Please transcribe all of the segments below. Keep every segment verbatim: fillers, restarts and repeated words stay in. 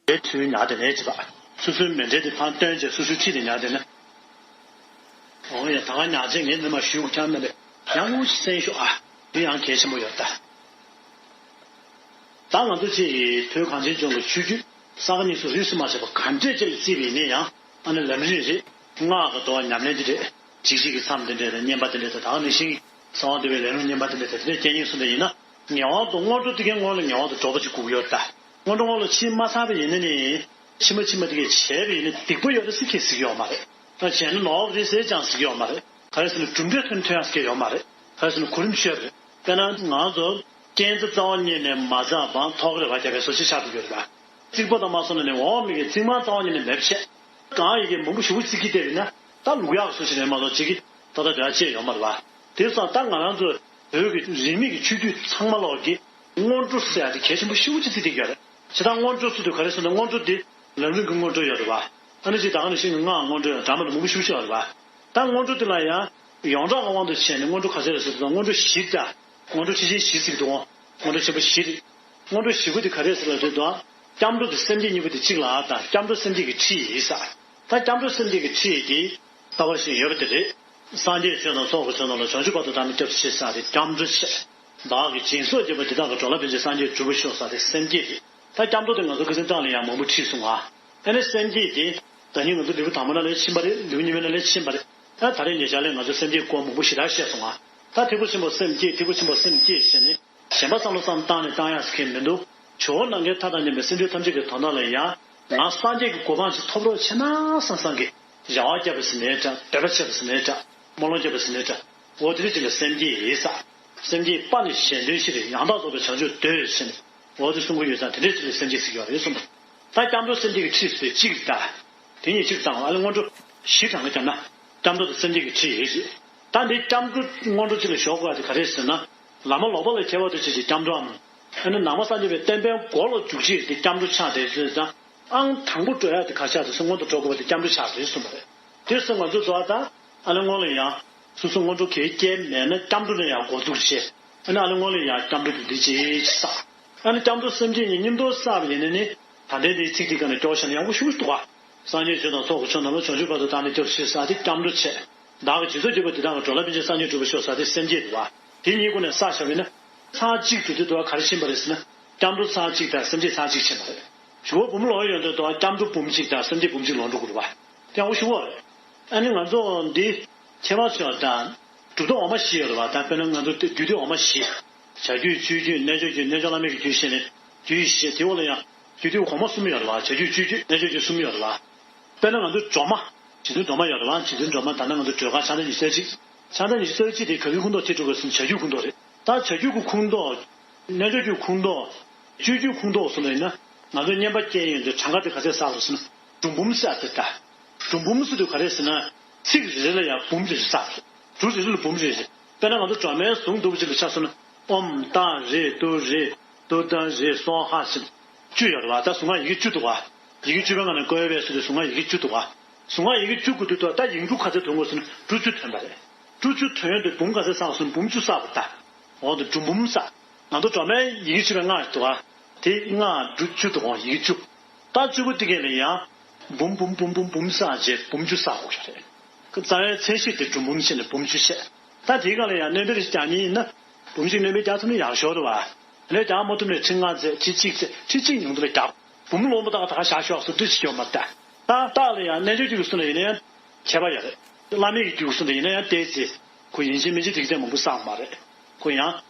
དེ་དུས་ཉག་དེ་ནས་བྱེད་པ། སོ་སོའི་མཎྜལ་དེ་ཕར་བཏོན་བྱས་སོ་སོའི་ཁྲི་དེ་ཉག་དེ་ནས། འོ་ཡ། ད་ག་ཉག་ཅན་ངས་ནི་མ་ཞུ་ཁྱང་མེད་པས་ཡང་ངུ་ཞིག་གསན་ཤོག་ཨ། དེ་ཡང་གལ་ཆེན་པོ་ཡོད་ད། ད་ང་ཚོ་ཅིག་བོད་གངས་ཅན་ལྗོངས་ཀྱི་ཆོས་བརྒྱུད་ས་ག་གཉིས་སུ་རིས་སུ་མ་ཆད་པ་ག་འདྲས་ཅིག་ལ་བརྩིས་པ་ཡིན་ན་ཡང་ཨ་ནི་ལམ་རིམ་རེད། སྔགས་ཀྱི་འགྲོ་བ་ཉམས་ལེན་དེ་འདྲས། འཇིགས་བྱེད་ཀྱི་མཚམས་དེ་འདྲས་དང་བསྙེན་པ་དེ་འདྲས་དང་ད་ག་ནང་བཞིན་གསང་བ་འདུས་པའི་ལས་རུང་བསྙེན་པ་དེ་འདྲས་དང་དེ་འདྲས་རྐྱང་རྐྱང་གསུངས་པ་ཡིན་ན། ངེས་པར་དུ་སྔོན་འགྲོ་དེ་གའི་སྔོན་ལ་ངེས་པར་དུ་འགྲོ་བ་ཅིག་དགོས་ཀྱི་ཡོད་ད། སྔོན་འགྲོ་སྔོན་ལ་ཕྱིན་མ་ཚར་བ་ཡིན་ན་ནི། ཕྱི་མ་ཕྱི་མ་དེ་གས་བྱས་པ་ཡིན་ན་སྡིག་པ་ཡོད་རེད་ཟེར་ཁྱེད་ཟེར་གྱི་ཡོད་མ་རེད། ད་བྱས་ན་ནོར་བ་རེད་ཟེར་ཀྱང་ཟེར་གྱི་ཡོད་མ་རེད། ག་རེ་ཟེར་ན་གྲུབ་འབྲས་ཐོན་ཐོན་ཡང་ཟེར་གྱི་ཡོད་མ་རེད། ག་རེ་ཟེར་ན་གོ་རིམ་ཤོད་རེད། དཔེར་ན་ང་ཚོ་རྐྱེན་རྩ་རྩ་བ་ཉིད་ནས་མ་བརྩམས་པ་ཐོག་རེ་བ་རྒྱབ་པའི་བཟོ་ཅིག་ཆགས་འགྲོ་གི་རེད་པ། རྩིག་པ་དང་མ་སོང་ན་ནི་འོག་མིན་གྱི་རྩིག་མ་རྩ་བ་ཉིད་ནས་མེད་པ་བྱས། གང་ཡི་གེ་མང་པོ་ཞེ་པོ་རྩིག་གི་བསྡད་པ་ཡིན་ན་ད་ལུག་གཡག་གི་བཟོ་ཅིག་རེད་མ་གཏོགས་གཅིག་གི་ཏག་ཏག་འབྲེལ་བ་ཅི་ཡང་ཡོད་མ་རེད་པ། དེ་སོང་ད་ང་རང་ཚོ་བོད་ཀྱི་རིས་མེད་ཀྱི་ཆོས་བརྒྱུད་ཚང་མ་ལོག་གི་སྔོན་འགྲོ་ཟེར་ཡ་དེ་གལ་ཆེན་པོ་ཞེ་པོ་ཅིག་བརྩི་བསྡད་ཀྱི་ཡོད་རེད། བྱས་ཙང་སྔོན་འགྲོ་ཟེར་དུས་ག་རེ་ཟེར་ན་སྔོན་འགྲོ་དེ་ལམ་རིམ་གྱི་སྔོན་འགྲོ་ཡོད་རེད་པ། ཨ་ནི་ཅིག་ད་ག་ནང་བཞིན་གྱི་སྔགས་སྔོན་འགྲོ་ཡང་འདྲ་མི་འདྲ་མང་པོ་ཞེ་པོ་ཅིག་ཡོད་རེད་པ། ད་སྔོན་འགྲོ་དེ་ལ་ཡང་ཡོངས་གྲགས་ཀྱི་དབང་དུ་བྱས་ནས་སྔོན་འགྲོ་ག་ཚོད་རེད་ཟེར་དུས་སྔོན་འགྲོ་བཞི་འདྲ། སྔོན་འགྲོ་ཆེ་ཆུང་བཞི་ཟེར་གྱི་འདུག་སྔོན་འགྲོ་ཆེན་པོ་བཞི་རེད། སྔོན་འགྲོ་བཞི་པོ་དེ་ག་རེ་ཟེར་ལབ་དུས་དང་། སྐྱབས་འགྲོ་དང་སེམས་བསྐྱེད་གཉིས་པོ་དེ་གཅིག་ལ་དང་སྐྱབས་འགྲོ་སེམས་བསྐྱེད་ཀྱི་ཁྲིད་ཡིན་ས། ད་སྐྱབས་འགྲོ་སེམས་བསྐྱེད་ཀྱི་ཁྲིད་དེ་རྩ་བ་བཞིན་ཡོད་པ་དེ་རེད། སངས་རྒྱས་ཆོས་དང་ཚོགས་ཀྱི་མཆོག་རྣམས་ལ། བྱང་ཆུབ་བར་དུ་བདག་ནི་སྐྱབས་སུ་མཆི་ཟེར་དེ་སྐྱབས་འགྲོ་བྱས། བདག་གིས་སྦྱིན་སོགས་བགྱིས་པ་དེ་དག་གི་བགྲོད་ལ་ཕན་ཕྱིར་སངས་རྒྱས་འབྲས་བུ་ཤོག་ཟེར་དེ་སེམས་བསྐྱེད་རེད། ད་སྐྱབས་འགྲོ་དེ་ང་ཚོ་ཁ་སང་སྐྲག་ལ་ཡང་མང་པོ་ཁྲིད་སོང་ང་། ཨ་ནི་སེམས་བསྐྱེད་དེ་ད་ནི་ང་ཚོ་ལེའུ་དང་པོ་ནང་ལས་ཕྱིན་པ་རེད། ལེའུ་གཉིས་པའི་ནང་ལས་ཕྱིན་པ་རེད། ད་ད་རེས་ཉེ་ཆར་ལས་ང་ཚོ་སེམས་བསྐྱེད་སྐོར་མང་པོ་ཞེ་དྲག་བཤད་སོང་ང་། ད་ཐེག་པ་ཆེན་པོ་སེམས་བསྐྱེད། ཐེག་པ་ཆེན་པོ་སེམས་བསྐྱེད་བྱས་ནས། གཞན་པ་བསམ་བློ་བསམ་བཏང་ནས་བཏང་ཡག་ཟེར་མཁན་མི་འདུག་ཇོ་བོ་ནམ་མཁའི་མཐའ་དང་མཉམ་པའི་སེམས་ཅན་ཐམས་ཅད་ཀྱི་དོན་དག་ལ་ཡང་ང་སངས་རྒྱས་ཀྱི་གོ་འཕང་ཅིག་ཐོབ་རོགས་བྱས་ན་བསམ་བསམ་གྱི་བྱ་བ་བརྒྱབ་པ་ཟིན་ནའི་འདྲ། འབད་པ་བྱས་པ་ཟིན་ནའི་འདྲ། སྨོན་ལམ་བརྒྱབ་པ་ཟིན་ནའི་འདྲ། འོ་དེ་འདྲ་ཅིག་ལ་སེམས་བསྐྱེད་ཡིན་ས། སེམས་བསྐྱེད་པ་ནི་གཞན་དོན་ཕྱིར། ཡང་དག་རྫོགས་པའི་བྱང་ཆུབ་འདོད་ཟེར་ནས་འོ་དེ་གསུང་གི་ཡོད་ཙང་དེ་འདྲ་ཅིག་ལ་སེམས་བསྐྱེད་ཟེར་གྱི་ཡོད་རེད་གསུངས་པ། ད་སྐྱབས་འགྲོ་སེམས་བསྐྱེད་ཀྱི་ཁྲིད་ཟེར་གཅིག་རེད་ད། དེ་གཉིས་གཅིག་བཏང་བ་ཨ་ལས་སྔོན་འགྲོ་བཞི་གྲངས་ཀ་བརྒྱབ་ན་སྐྱབས་འགྲོ་དང་སེམས་བསྐྱེད་ཀྱི་ཁྲིད་ཡིན་རེད། ད་འདི་སྐྱབས་འགྲོ་སྔོན་འགྲོ་གཅིག་ལ་ཞོག་དགོས་ཡ་དེ་ག་རེ་ཟེར་ན། བླ་མ་ལོག་པ་ལ་ཁྱད་པར་དུ་བྱེད་ཅིག་སྐྱབས་འགྲོའམ། ཨ་ནི་ནང་པ་སངས་རྒྱས་པའི་བསྟན་པའི་མགོ་ལ་འཇུག་ཅིག་དེ་སྐྱབས་འགྲོ་ཆགས་དེ་ཟེར་ཙང་། ཨང་དང་པོ་འགྲོ་ཡ་དེ་ག་ཆགས་དེ་སོང་སྔོན་དུ་འགྲོ་དགོས་པ་དེ་སྐྱབས་འགྲོ་ཆགས་རེད་གསུངས་པ་རེད། དེ་སོང་ང་ཚོ་འགྲོ་བ་ད་ཨ་ལས་སྔོན་ལ་ཡང་སོ་སོ་སྔོན་འགྲོ་གལ་སྐྱེལ་མེད་ན་སྐྱབས་འགྲོ་ནས་ཡང་འགོ་འཛུགས་བྱས། ཨ་ནི་ཨ་ལས་སྔོན་ལ་ཡང་སྐྱབས་འགྲོ་དེ་འདི་ཅིག་བསགས། ཨ་ནི་སྐྱབས་འགྲོ་སེམས་བསྐྱེད་གཉིས་མཉམ་དུ་བསགས་པ་ཡིན་ན་ནི་ད་ལྟའི་འདིའི་ཚིག་འདི་ག་ནས་སྐྱོར་བཞག་ན་ཡག་པོ་ཞེ་པོ་འདུག་ག་སངས་རྒྱས་ཆོས་དང་ཚོགས་ཀྱི་མཆོག་རྣམས་ལ། བྱང་ཆུབ་བར་དུ་བདག་ནི་སྐྱབས་སུ་མཆི་ཟེར་དེ་སྐྱབས་འགྲོ་བྱས། བདག་གིས་སྦྱིན་སོགས་བགྱིས་པ་དེ་དག་གི་བགྲོད་ལ་ཕན་ཕྱིར་སངས་རྒྱས་འབྲས་བུ་ཤོག་ཟེར་དེ་སེམས་བསྐྱེད་འདུག་ག་དེ་གཉིས་ཀ་ནས་བསགས་བཞག་པ་ཡིན་ན་ཚར་གཅིག་ཏུ་དེ་འདུག་ག་ག་རེ་ཕྱིན་པ་རེད་ཟེར་ན། སྐྱབས་འགྲོ་ཚར་གཅིག་དང་སེམས་བསྐྱེད་ཚར་གཅིག་ཕྱིན་པ་རེད། ཞུ་བ་འབུམ་ལོག་ཡོང་དུས་འདུག་ག་སྐྱབས་འགྲོ་འབུམ་གཅིག་དང་སེམས་བསྐྱེད་འབུམ་གཅིག་ལོག་འགྲོ་དགོས་རེད་པ། དེ་ཡག་པོ་ཞེ་པོ་རེད། ཨ་ནི་ང་ཚོ་འདི་ཁྱད་པར་ཆེ་བ་དང་། གྲུབ་མཐའ་འོག་མ་བཞི་ཡོད་རེད་པ། ད་དཔེར་ན་ང་ཚོ་རྒྱུད་སྡེ་འོག་མ་བཞི། བྱ་རྒྱུད་སྤྱོད་རྒྱུད་རྣལ་འབྱོར་རྒྱུད། རྣལ་འབྱོར་བླ་མེད་ཀྱི་རྒྱུད་བཤད་ནས་རྒྱུད་བཞི། དེ་འོག་ལ་ཡང་རྒྱུད་སྡེ་གོང་མ་གསུམ་ཡོད་རེད་པ། བྱ་རྒྱུད་སྤྱོད་རྒྱུད་རྣལ་འབྱོར་རྒྱུད་གསུམ་ཡོད་རེད་པ། དཔེར་ན་ང་ཚོ་སྒྲོལ་མ། རྗེ་བཙུན་སྒྲོལ་མ་ཡོད་རེད་པ། རྗེ་བཙུན་སྒྲོལ་མ་ད་ནི་ང་ཚོ་སྒྲོལ་དཀར་ཕྱག་མཚན་ཉི་ཤུ་རྩ་གཅིག་ཕྱག་མཚན་ཉི་ཤུ་རྩ་གཅིག་དེ་ག་གི་ཁུངས་གཏོགས་ཐད་གྲུབ་པ་ཟེར་ན་བྱ་རྒྱུད་ཁུངས་གཏོགས་རེད། ད་བྱ་རྒྱུད་ཀྱི་ཁུངས་གཏོགས། རྣལ་འབྱོར་རྒྱུད་ཁུངས་གཏོགས། སྤྱོད་རྒྱུད་ཁུངས་གཏོགས་སོང་ན་ཡིན་ན། ང་ཚོ་བསྙེན་པ་སྐྱེལ་ཡོང་དུས་གྲངས་ཀ་དེ་ག་ཚད་བསགས་རེད་ཟེར་ན། འབྲུ་འབུམ་བསགས་ཏེ་ད། འབྲུ་འབུམ་ཟེར་དུས་ག་རེ་ཟེར་ན། ཚིག་རེ་རེ་ལ་ཡང་འབུམ་རེ་རེ་བསགས་རེད། འབྲུ་རེ་རེ་ལ་འབུམ་རེ་རེ། དཔེར་ན་ང་ཚོ་སྒྲོལ་མའི་གཟུངས་འདུག་ཅིག་ལ་ཆ་བཞག་ན། ཨོཾ་ཏཱ་རེ་ཏུ་རེ་ཏུཏྟཱ་རེ་སྭཱ་ཧཱ་ཟེར། བཅུ་ཡོད་རེད་པ། ད་གཟུངས་སྔགས་ཡི་གེ་བཅུ་འདུག་ག་ཡི་གེ་བཅུ་པའི་ངང་ནས་བཀོད་པའི་ཚུལ་དུ་གཟུངས་སྔགས་ཡི་གེ་བཅུ་འདུག་ག་གཟུངས་སྔགས་ཡི་གེ་བཅུ་དགོས་དུས་ད་ཡིག་འབྲུ་ག་ཚད་ཐོན་དགོས་ཟེར་ན་འབྲུ་བཅུ་ཐོན་པ་རེད། འབྲུ་བཅུ་ཐོན་ཡོང་དུས་འབུམ་ག་ཚད་བསགས་སོང་། འབུམ་བཅུ་བསགས་པ་ད། འོ་ད་འབྲུ་འབུམ་བསགས། ང་ཚོ་སྒྲོལ་མའི་ཡི་གེ་བཅུ་པའི་སྔགས་འདུག་ག་དེ་སྔགས་འབྲུ་བཅུ་འདུག་ག་ཡི་གེ་བཅུ། ད་བཅུ་པོ་དེ་གས་ལ་ཡང་། འབུམ་འབུམ་འབུམ་འབུམ་འབུམ་བསགས་རྗེས་འབུམ་བཅུ་བསགས་དགོས་ཀྱི་རེད། ཁོ་རྩ་བའི་མཚན་གཞི་དེ་འབྲུ་འབུམ་བྱས་ནས་འབུམ་བཅུ་བྱས། ད་དེའི་སྒང་ལ་ཡང་སྣོན་པ་རེ་རྒྱག་མཁན་ཡིན་ན། འབུམ་གཅིག་སྣོན་པ་རྒྱག་ཐུབ་ན་ཡག་ཤོས་རེད་པ། དེ་ནས་རྒྱག་མ་ཐུབ་ན་ཁྲི་ལྔ་བཙལ། ཁྲི་གཅིག་བཙལ། ཁྲི་གཅིག་ཉུང་དུ་ལ་རྒྱག་འབུམ་ལོངས་པ་དག་ད་ག་བཞག་ཤོག་སུ་འདྲི་ཞིག་ཡོད་མ་རེད་ད། ད་རྟགས་ལ་ཡང་རྣལ་འབྱོར་རྒྱུད་ཀྱི་གསུང་ལ་ཡིན་ན་ཡང་ཁྱད་པར་ཡོད་རེད། བླ་མེད་ཀྱི་རྒྱུད་ཀྱི་གསུང་ལ་ཡིན་ན་ཡང་བལྟས་ཚེ། ཁོ་ཡིན་གཅིག་མིན་གཅིག་དེ་ག་ཚད་མང་པོ་བསགས་མ་རེད། ཁོ་ཡང་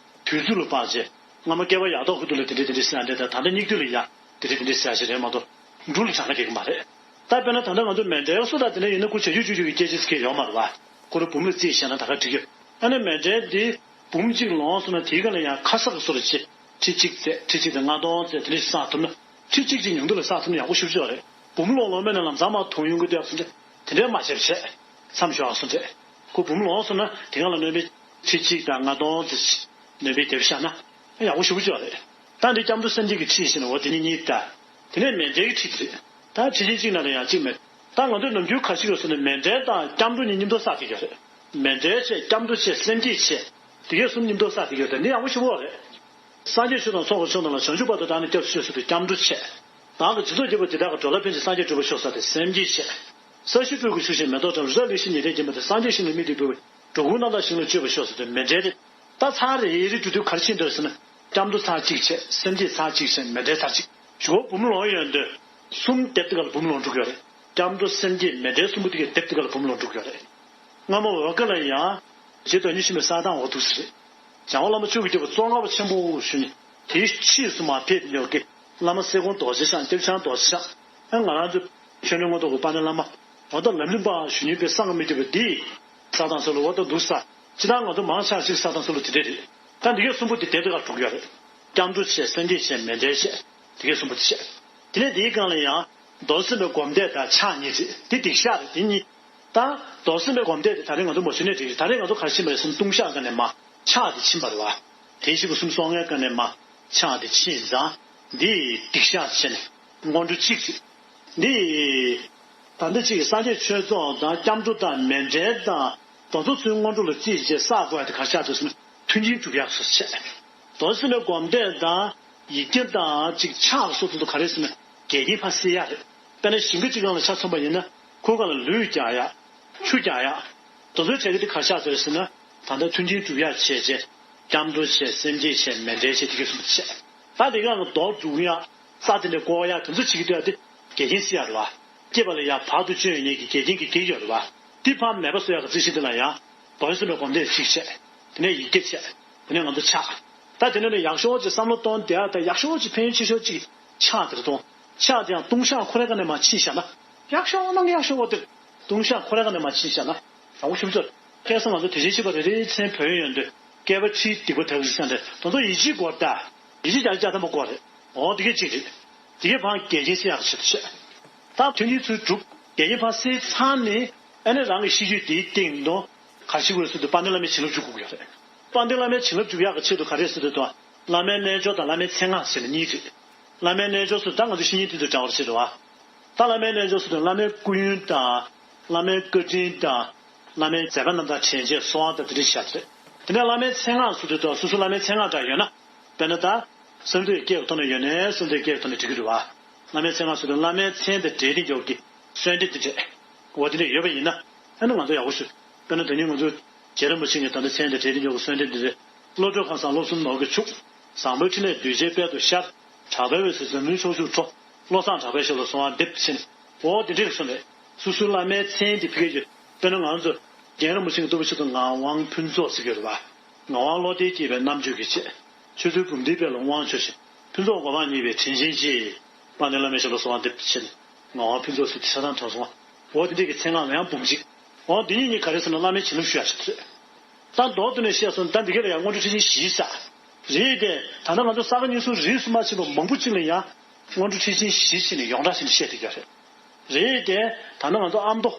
དུས་ཚོད་ལ་དཔག་བྱས། སྔ་མ་བསྐལ་པ་ཡག་ཐོག་ཁུ་ཐུག་ལ་དེ་འདྲས་དེ་འདྲས་ཟེར་ཡ་འདྲས་དང་ད་ལྟ་སྙིགས་དུས་ལ་ཡ་དེ་འདྲས་དེ་འདྲས་ཟེར་ཡ་ཞིག་རེད་མ་གཏོགས་འབྲུ་ལ་གྲངས་ཀ་རྒྱག་གི་མ་རེད། ད་དཔེར་ན་ད་ལྟ་ང་ཚོ་མཎྜལ་སོགས་ད་དེ་འདྲ་ཡིན་ན་ཁོ་བྱ་རྒྱུད་སྤྱོད་རྒྱུད་ཀྱི་སྐད་ཆ་ཟེར་མཁན་ཡོད་མ་རེད་པ། ཁོ་རང་འབུམ་ལ་བརྩིས་བཞག་ན་ད་ག་འགྲིག་གི། ཨ་ནི་མཎྜལ་འདི་འབུམ་གཅིག་ལོངས་སོང་ན་དེའི་སྒང་ལ་ཡང་ཁ་གསབ་ཀྱི་བཟོ་འདྲ་བྱས། ཁྲི་གཅིག་བཙལ། ཁྲི་གཅིག་དང་ལྔ་སྟོང་བཙལ། དེ་འདྲ་ཞིག་བསགས་ཐུབ་ན། ཁྲི་གཅིག་ཅིག་ཉུང་དུ་ལ་བསགས་ཐུབ་ན་ཡག་པོ་ཞེ་པོ་ཅིག་ཡོད་རེད། འབུམ་ལོངས་ལོངས་མེད་ན་ལམ་སང་མར་དོང་ཡོང་གི་འདུག་ཟེར་ཏེ། དེ་འདྲ་མ་བྱས་པ་བྱས། མཚམས་ཞོག་ཟེར་ཏེ། ཁོ་འབུམ་ལོངས་སོང་ན་དེ་སྒང་ལ་སྣོན་པ་ཁྲི་གཅིག་དང་ལྔ་སྟོང་ཙམ་ཞིག་སྣོན་པ་བརྒྱབ་བཞག་ན་ཡག་པོ་ཞེ་པོ་ཅིག་ཡོད་རེད། ད་འདི་སྐྱབས་འགྲོ་སེམས་བསྐྱེད་ཀྱི་ཁྲིད་ཟེར་ན་འོ་དེ་གཉིས་གཉིས་ད། དེ་ནས་མཎྜལ་གྱི་ཁྲིད་དེ་རེད། ད་ཁྲིད་ཆེན་གཅིག་ནང་ལ་ཡང་གཅིག་མེད། ད་ང་ཚོས་ནམ་རྒྱུན་ཁ་ཤས་ཀྱིས་གསུངས་ནས་མཎྜལ་དང་སྐྱབས་འགྲོ་གཉིས་མཉམ་དུ་བསགས་བསྡད་ཀྱི་ཡོད་རེད། མཎྜལ་བྱས། སྐྱབས་འགྲོ་བྱས། སེམས་བསྐྱེད་བྱས། དེ་གས་གསུམ་མཉམ་དུ་བསགས་བསྡད་ཀྱི་ཡོད་དེ་འདི་ཡག་པོ་ཞེ་པོ་རེད། སངས་རྒྱས་ཆོས་དང་ཚོགས་ཀྱི་མཆོག་རྣམས་ལ། བྱང་ཆུབ་བར་དུ་བདག་ནི་སྐྱབས་སུ་མཆི་ཟེར་དུས་སྐྱབས་འགྲོ་བྱས། བདག་གིས་ཇི་ལྟར་བགྱིས་པ་དེ་དག་གི་འགྲོ་ལ་ཕན་ཕྱིར་སངས་རྒྱས་འགྲུབ་པར་ཤོག་ཟེར་ཏེ་སེམས་བསྐྱེད་བྱས། ས་གཞི་སྤོས་ཀྱི་ཆུ་བཞིན་མེ་ཏོག་བཀྲམ། རི་དྭགས་ལེགས་ཤིང་ཉེར་ལྡན་མགྱིན་པ་དང་། སངས་རྒྱས་ཞིང་ལ་དམིགས་ཏེ་འབུལ་བའི། འགྲོ་ཀུན་རྣམ་དག་ཞིང་ལ་སྤྱོད་པར་ཤོག་ཟེར་ཏེ་མཎྜལ་དེ། ད་ཚར་རེ་རེ་འགྲོ་དུས་ག་རེ་ཕྱིན་འདུག་ཟེར་ན། སྐྱབས་འགྲོ་ཚར་གཅིག་བྱས། སེམས་བསྐྱེད་ཚར་གཅིག་བྱས། མཎྜལ་ཚར་གཅིག་ཞུ་བ་འབུམ་ལོང་ཡོང་དུས། གསུམ་སྡེབ་དེ་ག་ལ་འབུམ་ལོང་འགྲོ་གི་ཡོད་རེད། སྐྱབས་འགྲོ་སེམས་བསྐྱེད་མཎྜལ་གསུམ་པོ་དེ་གའི་སྡེབ་དེ་ག་ལ་འབུམ་ལོང་འགྲོ་གི་ཡོད་རེད། སྔ་མ་འོལ་ཁ་ལ་ཡང་། རྗེ་བདག་ཉིད་ཆེན་པོའི་ས་གདན་འོག་ཏུ་ཟེར། འཇམ་དབྱངས་བླ་མ་བཅུ་གིས་བསྐྱོད་པའི་གཙོ་འཁོར་ཆེན་པོ་ཞུ་ནི། དེའི་ཕྱིས་སུ་མར་ཕེབས་མྱོང་གི་བླ་མ་གསེར་ཀོང་རྡོ་རྗེ་འཆང་། ཏེ་ཆང་རྡོ་རྗེ་འཆང་། ཨ་ང་རང་ཚོ་ཆོས་གླིང་མངོན་རྟོགས་ཀྱི་དཔལ་ལྡན་བླ་མ། འོ་ད་ལམ་རིམ་པ་ཞུ་ནི་པའི་གསང་སྔགས་མི་བསྐྱོད་པ་འདི། ས་དང་ས་ལུ་འོ་ད་འདུག་ས། ཅི་ལྟར་ང་ཚོ་མང་ཆ་ཞིག་ས་དང་ས་ལུ་དེ་འདྲས་རེད། ད་འདི་གའི་གསུམ་པོ་དེ་དེབ་དེ་ག་འགྲོ་གི་ཡོད་རེད། སྐྱབས་འགྲོ་བྱས། སེམས་བསྐྱེད་བྱས། མཎྜལ་བྱས། དེ་གའི་གསུམ་པོ་དེ་བྱས། དེ་ནས་དེའི་སྒང་ལ་ཡང་། རྡོར་སེམས་དཔའི་སྒོམ་བཟླས་དང་ཕྱག་གཉིས་རེད། དེ་སྡིག་བཤགས་རེད། དེ་གཉིས། ད་རྡོར་སེམས་དཔའི་སྒོམ་བཟླས་དེ་ད་རེས་ང་ཚོ་མ་ཞུས་ནའི་འགྲིག་རེད། ད་རེས་ང་ཚོ་ག་རེ་ཕྱིན་པ་རེད་ཟེར་ན། ལྟུང་བཤགས་སྒང་ནས་མར་ཕྱག་དེ་ཕྱིན་པ་རེད་བ། དེ་བཞི་པོ་གསུམ་སོ་ལྔའི་སྒང་ནས་མར་ཕྱག་དེ་ཕྱིན་ཙང་། འདི་སྡིག་བཤགས་བྱས་ནས་སྔོན་འགྲོ་གཅིག་རེད། འདི། ད་ལྟ་གཅིག་གིས་སངས་རྒྱས་ཆོས་ཚོགས་དང་སྐྱབས་འགྲོ་དང་མཎྜལ་དང་། དེ་ཚོ་ཚུར་སྔོན་འགྲོ་ལ་རྩིས་བྱས་བསགས་དགོས་ཡ་དེ་ག་རེ་ཆགས་འདུག་ཟེར་ན། མཐུན་རྐྱེན་སྒྲུབ་ཡག་སོགས་བྱས། རྡོར་སེམས་དཔའི་སྒོམ་བཟླས་དང་། ཡིག་བརྒྱ་དང་གཅིག་ཕྱག་སོགས་ཚོ་ག་རེ་ཟེར་ན། འགལ་རྐྱེན་ཕར་སེལ་ཡག་རེད། དཔེར་ན་ཞིང་ཁ་གཅིག་སྒང་ལ་ཆ་མཚོན་པ་ཡིན་ན། ཁོའི་སྒང་ལ་ལུད་རྒྱག་ཡག་ཆུ་རྒྱག་ཡག་དེ་ཚོའི་གྲས་ཀྱི་དེ་ག་རེ་ཆགས་འདུག་ཟེར་ན། ད་ལྟ་མཐུན་རྐྱེན་སྒྲུབ་ཡག་བྱས་བྱས། སྐྱབས་འགྲོ་བྱས། སེམས་བསྐྱེད་བྱས། མཎྜལ་བྱས། དེ་གའི་གསུམ་བྱས། ད་དེ་སྒང་ལ་རྡོ་སྒྲུག་ཡག་ས་དེ་འདྲ་བསྐོར་ཡག་དེ་ཚོ་བྱེད་ཀྱི་འདུག་ཡ་དེ་འགལ་རྐྱེན་སེལ་ཡག་རེད་བ། སྐྱེས་པ་ལ་ཡང་བར་དུ་གཅོད་ཡོང་མཁན་གྱི་འགལ་རྐྱེན་གྱི་གེགས་ཡོད་རེད་བ། འདི་ཕར་མེད་པ་བཟོ་ཡག་གི་རྩིས་གཞི་འདི་ལ་ཡང་། རྡོར་སེམས་དཔའི་སྒོམ་བཟླས་གཅིག་བྱས། དེ་ནས་ཡིག་བརྒྱ་བྱས། དེ་ནས་ང་ཚོ་ཕྱག་ད་དེ་ནས་ནི་ཡག་ཤོས་ཅིག་བསམ་བློ་གཏོང་བསྡད་ཡག་དང་། ཡག་ཤོས་ཅིག་ཕན་ཡོན་ཆེ་ཤོས་ཅིག་ཕྱག་དེར་གཏོང་། ཕྱག་དེ་ཡང་ལྟུང་བཤགས་ཁོ་རའི་སྒང་ནས་མར་ཕྱིན་བཞག་ན། ཡག་ཤོས་ནང་གི་ཡག་ཤོས་པོ་དེ། ལྟུང་བཤགས་ཁོ་རའི་སྒང་ནས་མར་ཕྱིན་བཞག་ན། ཡག་པོ་ཞེ་པོ་ཅིག་ཁ་སང་ང་ཚོ་དེ་བཞིན་གཤེགས་པ་རེ་རེའི་མཚན་བོས་ཡོང་དུས། བསྐལ་པ་ཁྲིའི་སྡིག་པ་དག་གི་སེམས་དེ། དེ་ཚོ་ཡིད་ཆེས་དགོས་རེད་ད། ཡིད་ཆེས་བྱ་བྱ་ཐམ་པ་དགོས་རེད། འོ་དེ་གས་གཅིག་རེད། དེ་གས་ཕར་འགལ་རྐྱེན་སེལ་ཡག་གི་ཆེད་དུ་བཤད། ད་མཐུན་རྐྱེན་ཚུར་སྒྲུབ། འགལ་རྐྱེན་ཕར་སེལ་ཚར་ནས། ཨ་ནི་རང་གི་ཤེས་རྒྱུད་དེའི་སྟེང་དུ། ག་རེ་བྱེད་དགོས་ཟེར་དུས། དཔལ་ལྡན་བླ་མའི་བྱིན་རླབས་འཇུག་དགོས་ཀྱི་ཡོད་རེད། དཔལ་ལྡན་བླ་མའི་བྱིན་རླབས་འཇུག་ཡག་གི་ཆེད་དུ་ག་རེ་ཟེར་དུས་དང་། བླ་མའི་རྣལ་འབྱོར་དང་བླ་མའི་མཚན་སྔགས་ཟེར་ནས་གཉིས་རེད། བླ་མའི་རྣལ་འབྱོར་ཟེར་དུས་ད་ང་ཚོ་བཤེས་གཉེན་དེ་ཚོ་འདྲ་བར་བྱེད་དོ། ད་བླ་མའི་རྣལ་འབྱོར་ཟེར་དུས་བླ་མའི་སྐུ་ཡོན་དང་། བླ་མའི་བཀའ་དྲིན་དང་། བླ་མའི་མཛད་པ་རྣམ་དག་དྲན་བྱེད་གསོལ་བ་དང་དེ་འདྲ་བྱས་རེད། དེ་ནས་བླ་མའི་མཚན་སྔགས་ཟེར་དུས་དང་། སོ་སོའི་བླ་མའི་མཚན་སྔགས་འདྲ་ཡོད་ན། དཔེར་ན་ད། བསམ་གཏན་སྐྱེས་ཀྱི་ཐོག་ནས་ཡོད་ནའི་བསམ་གཏན་སྐྱེས་ཀྱི་ཐོག་ནས་འགྲིག་གི་རེད་བ། བླ་མའི་མཚན་སྔགས་ཟེར་དུས་བླ་མའི་མཚན་དང་འབྲེལ་ཏེ་འཇོག་གི་གསོལ་འདེབས་དེ་འདྲས། འོ་དེ་འདྲས་ཡོད་པ་ཡིན་ན། ཨ་ནི་ང་ཚོ་ཡག་པོ་ཞུ། དཔེར་ན་ད་ནི་ང་ཚོ་རྗེ་རིན་པོ་ཆེ་གིས་ད་ལྟ་མཚན་དང་འབྲེལ་ཏེ་འཇོག་གི་གསོལ་འདེབས་འདི་རེད། བློ་གྲོས་ཁང་བཟང་བློ་གསུམ་ནོར་གྱིས་ཕྱུག་བཟང་པོའི་འཕྲིན་ལས་གདུལ་བྱའི་དཔལ་དུ་ཤར། གྲགས་པའི་འོད་ཟེར་འཛམ་གླིང་ཕྱོགས་བཅུར་འཕྲོ། བློ་བཟང་གྲགས་པའི་ཞབས་ལ་གསོལ་བ་འདེབས་ཟེར་ནས། འོ་དེ་འདྲས་ཀྱི་གསུངས་རེད། སོ་སོའི་བླ་མའི་མཚན་དེ་ཕ་གིར་ཡོད། དཔེར་ན་ང་ཚོ་རྒན་རིན་པོ་ཆེ་གི་བསྟོད་པ་ཆེད་དུ་ངག་དབང་ཕུན་ཚོགས་ཟེར་གྱི་ཡོད་རེད་བ། ངག་དབང་བློ་གཏེར་རྒྱས་པའི་རྣམ་དཔྱོད་ཀྱི་ཆེད། ཆོས་ཚུལ་འབུམ་སྡེའི་དཔལ་ལ་དབང་ཆོག་ཤིང་། ཕུན་ཚོགས་གོ་འཕང་བརྙེས་པའི་དྲིན་ཆེན་གྱིས། དཔལ་ལྡན་བླ་མའི་ཞབས་ལ་གསོལ་བ་འདེབས་ཟེར་ནས། ངག་དབང་ཕུན་ཚོགས་ཟེར་དེ་ཆ་ཚང་དྲངས་སོང་བ། འོ་དེ་འདྲས་ཀྱི་མཚན་སྔགས་ལ་ཡང་འབུམ་གཅིག་འོ་འདི་གཉིས་གཉིས་ག་རེ་ཟེར་ན་བླ་མའི་བྱིན་རླབས་ཞུ་ཡག་ཆེད་དུ་རེད། ད་མདོར་བསྡུས་ནས་བཤད་སོང་ན། ད་འདི་ག་ལ་ཡང་སྔོན་འགྲོ་ཁྲིད་ཆེན་བཞི་བསགས། རེད་དེ། ད་ལྟ་ང་ཚོ་ས་ག་རྙིང་གསུམ་རིས་སུ་མ་ཆད་པ་མང་པོ་ཅིག་ལ་ཡང་། སྔོན་འགྲོ་ཁྲིད་ཆེན་བཞི་བྱས་ནས་ཡོངས་གྲགས་བྱས་ནས་བཤད་བསྡད་ཀྱི་ཡོད་རེད། རེད་དེ། ད་ལྟ་ང་ཚོ་ཨ་མདོ།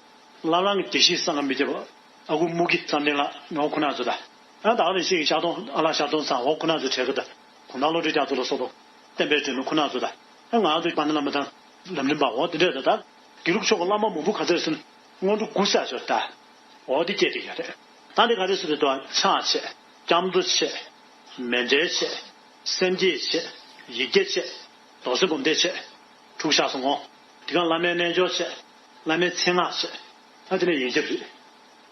བླ་བྲང་གི་བདེ་གཤེགས་གསང་སྔགས་མི་ཁྱབ་པ། ཨ་ཁུ་མུ་གེ་བསམ་གཏན་ལགས། ཨ་ཁུ་ཁོ་ན་ཚོ་དང་། ཨ་ད་ག་ནང་བཞིན་གྱི་ཤར་གདོང་ཨ་ལགས་ཤར་གདོང་ཚང་། ཨ་ཁུ་ཁོ་ན་ཚོ་གྲས་ཀ་དང་། གུང་ཐང་བློ་གྲོས་རྒྱ་མཚོ་ལ་སོགས་པ། བསྟན་པའི་སྒྲོན་མེ་ཁོ་ན་ཚོ་དང་། ཨ་ང་ཚོ་དཔལ་ལྡན་བླ་མ་དང་། ལམ་རིམ་པ། འོ་དེ་འདྲས་ད་ད། དགེ་ལུགས་ཕྱོགས་ཀྱི་བླ་མ་མང་པོ་ག་ཚོད་ཟེར་ན། སྔོན་འགྲོ་དགུ་བསགས་ཆོག་ད། འོ་དེ་སྐད་དེ་ཡོད་རེད། ད་འདི་ག་རེ་ཟེར་དུས་དང་། ཕྱག་བྱས། སྐྱབས་འགྲོ་བྱས། མཎྜལ་བྱས། སེམས་བསྐྱེད་བྱས། ཡིག་བརྒྱ་བྱས། རྡོར་སེམས་སྒོམ་བཟླས་བྱས། དྲུག་བཞག་སོང་ངོ་། དེ་ག་བླ་མའི་རྣལ་འབྱོར་བྱས། བླ་མའི་མཚན་སྔགས་བྱས། ད་དེ་ནས་ཡིག་བརྒྱ་རེད།